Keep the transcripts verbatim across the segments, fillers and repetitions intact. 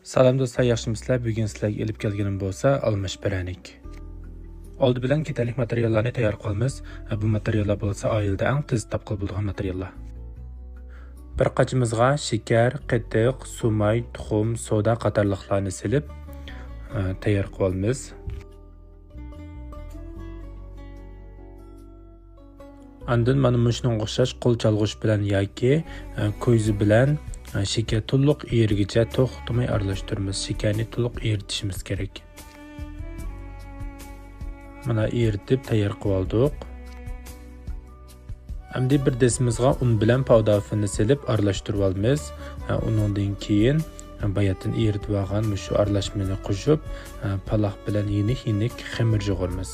سالام دوستلار، ياخشىمۇسىلەر؟ بۈگۈن سىلەرگە ئېلىپ كەلگىنىم بولسا ئالماش پىرەنىك. ئالدى بىلەن كېتەرلىك ماتېرىياللارنى تەييار قىلىمىز. بۇ ماتېرىياللار بولسا ئائىلىدە ئەڭ تېز تاپقىلى بولىدىغان ماتېرىياللار. بىر قاچىمىزغا شېكەر، قېتىق، سۇماي، تۇخۇم، سودا قاتارلىقلارنى سېلىپ، ئە، تەييار قىلىۋالىمىز. ئاندىن مانا مۇشۇنىڭغا ئوخشاش قول چالغۇچ بىلەن ياكى، ئە، كويزا بىلەن، ئە، شېكەر تولۇق ئېرىگىچە توختىماي ئارىلاشتۇرىمىز. شېكەرنى تولۇق ئېرىتىشىمىز كېرەك. مانا ئېرىتىپ تەييار قىلىۋالدۇق. ئەمدى بىر دېسىمىزغا ئۇن بىلەن پاۋداۋفىننى سېلىپ ئارىلاشتۇرۇۋالىمىز. ئە، ئۇنىڭدىن كېيىن، ئە، باياتىن ئېرىتىۋالغان مۇشۇ ئارىلاشمىنى قوشۇپ، ئە، پالاق بىلەن يېنىك-يېنىك خېمىر يۇغۇرىمىز.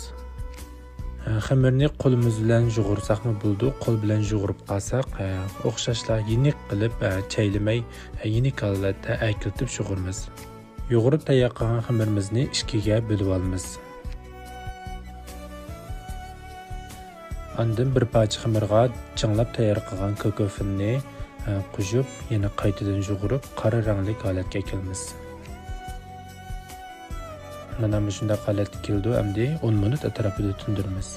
ئە، خېمىرنى قولىمىز بىلەن يۇغۇرساقمۇ بولىدۇ، قول بىلەن يۇغۇرۇپ قالساق، ئە، ئوخشاشلا يېنىك قىلىپ، ئە، چەيلىمەي، ئە، يېنىك ھالەتتە ئەركىلىتىپ يۇغۇرىمىز. يۇغۇرۇپ تەييار قىلغان خېمىرىمىزنى ئىككىگە بۆلۈۋالىمىز. ئاندىن بىر پارچە خېمىرغا چىڭلاپ تەييار قىلغان كاكاۋفىننى، ئە، قوشۇپ، يەنە قايتىدىن يۇغۇرۇپ، قارا رەڭلىك ھالەتكە ئەكېلىمىز. مانا مۇشۇنداق ھالەتكە كېلىدۇ. ئەمدى ئون مىنۇت ئەتراپىدا تىندۇرىمىز.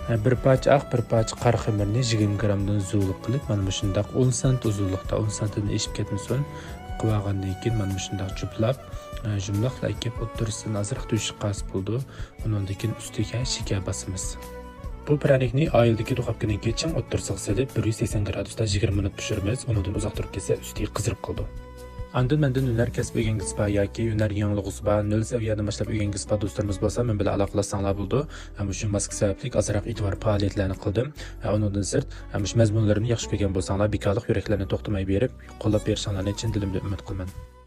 ھە، بىر پارچە ئاق، بىر پارچە قارا خېمىرنى يىگىرمە گرامدىن زۇۋۇلۇق قىلىپ، مانا مۇشۇنداق ئون سانت ئۇزۇنلۇقتا، ئون سانتتىن ئېشىپ كەتمىسۇن، قىلىۋالغاندىن كېيىن مانا مۇشۇنداق جۈپلاپ، ھە، يۇمىلاقلا ئەكىپ ئوتتۇرىسىدىن ئازراق تۆشۈك قالسا بولىدۇ. ئۇنىڭدىن كېيىن ئۈستىگە شېكەر باسىمىز. بۇ پىرەنىكنى ئائىلىدىكى دۇخوپكىنىڭكى چىڭ ئوتتۇرىسىغا سېلىپ، بىر يۈز سەكسەن گرادۇستا يىگىرمە مىنۇت پىشۇرىمىز. ئۇنىڭدىن ئۇزاق تۇرۇپ كەتسە، ئۈستى قىزىرىپ قالىدۇ. ئاندىن مەندىن ھۈنەر كەسپى ئۆگەنگۈسى بار ياكى ھۈنەر يېڭىلىغۇسى بار، نۆل سەۋىيەدىن باشلاپ ئۆگەنگۈسى بار دوستلىرىمىز بولسا، مەن بىلەن ئالاقىلەشسەڭلار بولىدۇ. ھەم مۇشۇ ماسكا سەۋەبلىك ئازراق ئېتىبار پائالىيەتلەرنى قىلدىم. ھە، ئۇنىڭدىن سىرت، ھە، مۇشۇ مەزمۇنلىرىمنى ياخشى كۆرگەن بولساڭلار، بىكارلىق يۈرەكلەرنى توختىماي بېرىپ، قوللاپ بېرىشىڭلارنى چىن دىلىمدىن ئۈمىد قىلىمەن.